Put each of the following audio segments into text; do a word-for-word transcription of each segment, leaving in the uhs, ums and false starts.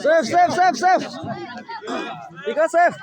Safe, safe, safe, safe. Bika safe.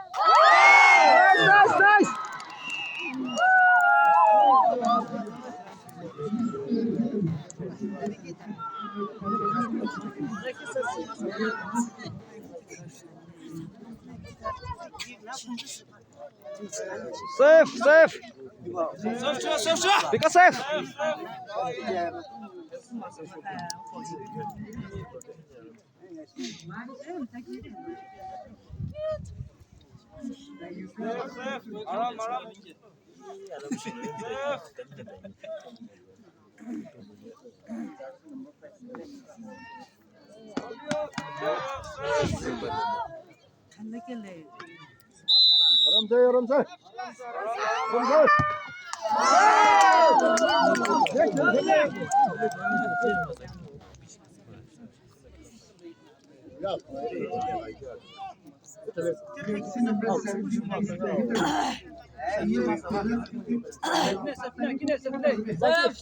Nice, nice, nice. Safe, safe. Bika safe. Aram se, aram se. Aram se. Safe,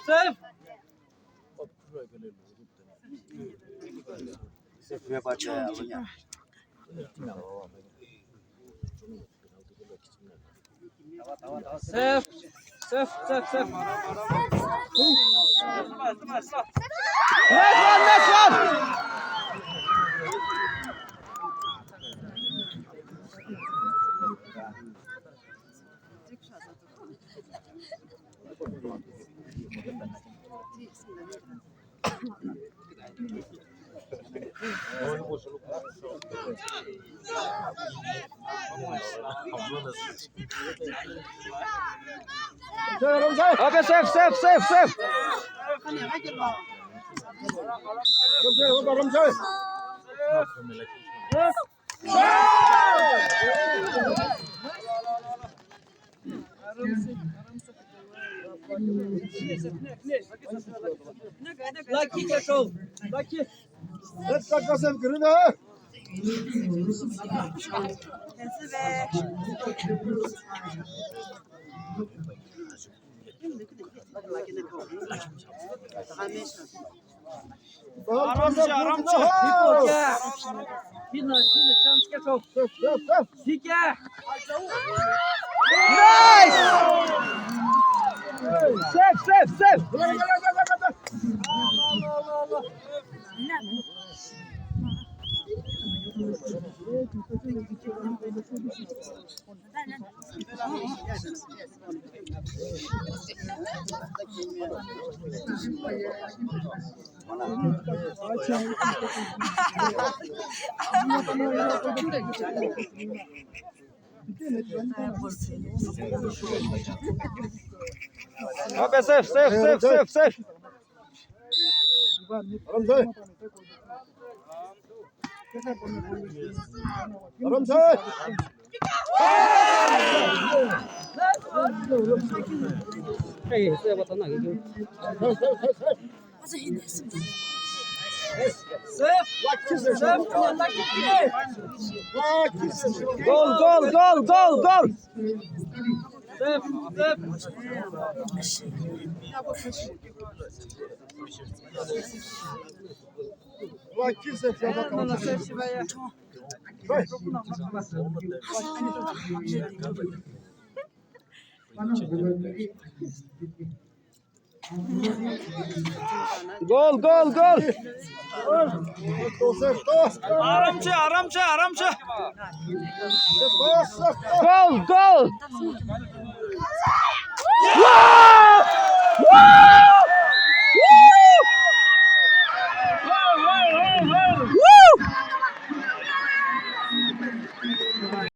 safe. Safe, safe, safe, safe. Next one, next one. Okay, safe, safe, safe, safe. Lucky, Keshav. Lucky. Let's start, Keshav. Good enough. Aramche, aramche. Pino, pino, chance ke to. Nice! Safe, safe, safe. Okay, safe, safe, safe, safe, safe. Aram sir. Aram sir. Hey, saya buat anak gitu. Safe, safe, safe, safe. Safe. Safe. Goal, goal, goal, goal, goal. Safe, safe. Goal, goal, goal. Aramche, aramche, aramche. Goal, goal.